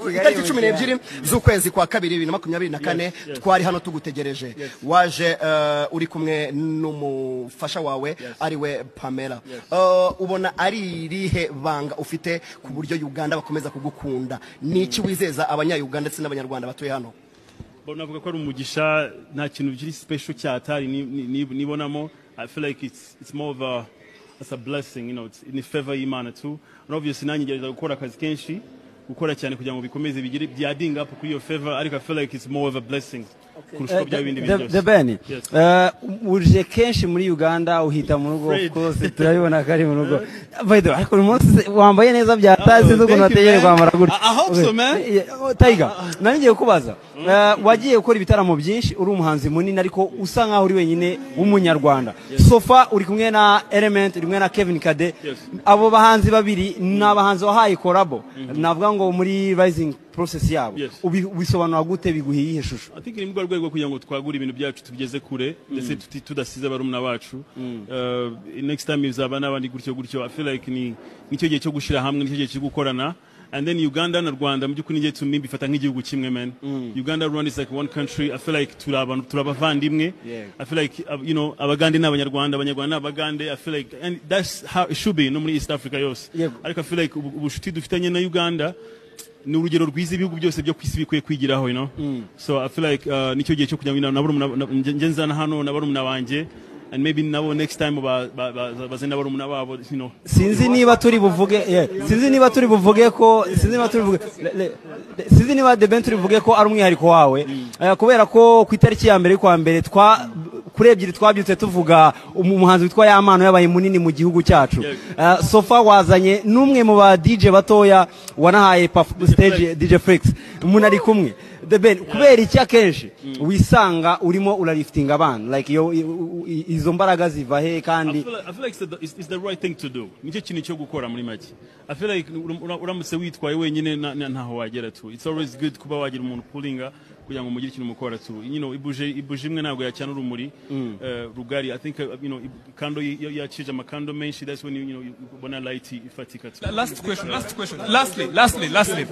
Kigali. Itariki 12 z'ukwezi kwa kabiri 2024. Yes. Twari hano tugutegereje. Waje uri kumwe n'umufasha wawe, ariwe Pamela. Ubona ari irihe banga ufite ku buryo Uganda bakomeza kugukunda? Ni iki wizeza Abanya-Uganda ndetse n'Abanyarwanda batuye hano? Bon, navuga ko ari umugisha. Nta kintu kiri special cyatari nibonamo. I feel like it's more of a it's a blessing, it's in favor y'Imana too, and obviously nanjye ngerageza gukora akazi kenshi, gukora cyane kugira ngo bikomeze bigire byadding up kuri iyo favor, ariko I feel like it's more of a blessing kurusha uko byaba ibindi bintu The byose. Ben, Yes. uje kenshi muri Uganda, uhita mu rugo. Fred. Of course, turabibona ko ari mu rugo. By the way, ariko uyu munsi wambaye neza byatazi, sinzi ukuntu Thank you, wategereje man. kwambara gutya. I hope so, man. Yeah, oh, Tiger, nari ngiye kubaza, wagiye gukora ibitaramo byinshi, uri umuhanzi munini, ariko usa nkaho uri wenyine w'Umunyarwanda. So far uri kumwe na Element, uri kumwe na Kevin Kade. Yes. Abo bahanzi babiri ni abahanzi wahaye collabo, navuga ngo muri rising process yabo. Ubisobanura gute? Biguha iyihe shusho? I think ni mu rwego kugira ngo twagure ibintu byacu, tubigeze kure, ndetse tudasize barumuna bacu. Next time bizaba n'abandi gutyo gutyo. I feel like ni nicyo gihe cyo gushyira hamwe, nicyo gihe cyo gukorana. And then Uganda na Rwanda mu by'ukuri ngiye tumi bifata nk'igihugu kimwe, man. Uganda, Rwanda is like one country. I feel like turi abantu, turi abavandimwe. I feel like Abagande n'Abanyarwanda, Abanyarwanda n'Abagande. I feel like, and that's how it should be no muri East Africa yose. Ariko I feel like ubushuti dufitanye na Uganda ni urugero rwiza ibihugu byose byo ku isi bikwiye kwigiraho. So I feel like nicyo gihe cyo kugira ngo na barumuna nge nzana hano na barumuna banjye, and maybe nabo next time baze na barumuna babo. Sinzi niba turi buvuge, yeah. Sinzi niba turi buvuge ko, sinzi niba turi buvuge sinzi niba The Ben turi buvuge ko ari umwihariko wawe, kubera ko ku itariki ya mbere y'ukwa mbere twa kuri ebyiri twabyutse tuvuga umuhanzi witwa Yampano yabaye munini mu gihugu cyacu. So far wazanye n'umwe mu ba DJ batoya wanahaye stage, DJ Flix, umuntu ari kumwe. The Ben, kubera iki akenshi wisanga urimo uraliftinga abana? Like yo, izo mbaraga ziva he kandi? I feel like it's the right thing to do. Nicyo kintu cyo gukora muri make. I feel like uramutse witwaye wenyine ntaho wagera tu. It's always good kuba wagira umuntu pullinga kugira ngo mugire ikintu mukora tu. Ibuje imwe ntabwo yacana urumuri rugari. I think candle yakije amakando menshi, that's when you ubona light ifatika tu. Last question, last question, lastly,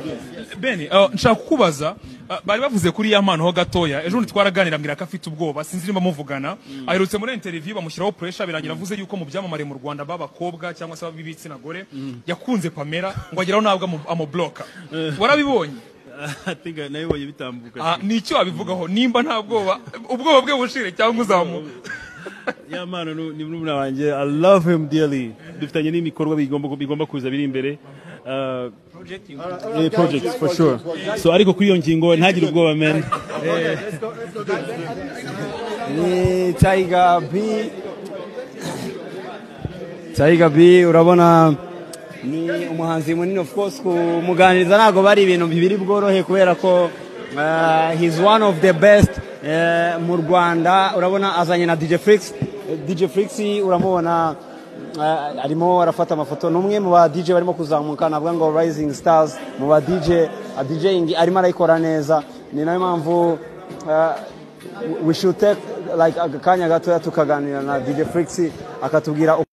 Ben, nshaka kukubaza, bari bavuze kuri Yampano ho gatoya. Ejo bundi twaraganira, ambwira ko afite ubwoba, sinzi niba muvugana. Aherutse muri interview bamushyiraho pressure, birangira avuze yuko mu byamamare mu Rwanda b'abakobwa cyangwa se b'ibitsina gore yakunze Pamela, ngo ageraho ntabwo amubloka. Warabibonye? I think nabibonye bitambuka. Ah, ni icyo wabivugaho, nimba nta bwoba, ubwoba bwe bushire cyangwa uzamu Yampano ni murumuna wanjye. I love him dearly. Dufitanye n'imikorwa bigomba kuza biri imbere. Projects for sure. So ariko kuri iyo ngingo ntagire ubwoba, man. Ni Tiger B, Tiger B, urabona ni umuhanzi munini. Of course kumuganiriza ntabwo bari ibintu bibiri bworohe, kubera ko he's one of the best mu Rwanda. Urabona azanye na DJ Flix. DJ Flix uramubona arimo arafata amafoto, ni umwe mu ba DJ barimo kuzamuka, navuga ngo rising stars mu ba DJ. DJing arimo arayikora neza, ni nayo mpamvu we should take like akanya gatoya tukaganira na DJ Flix akatubwira.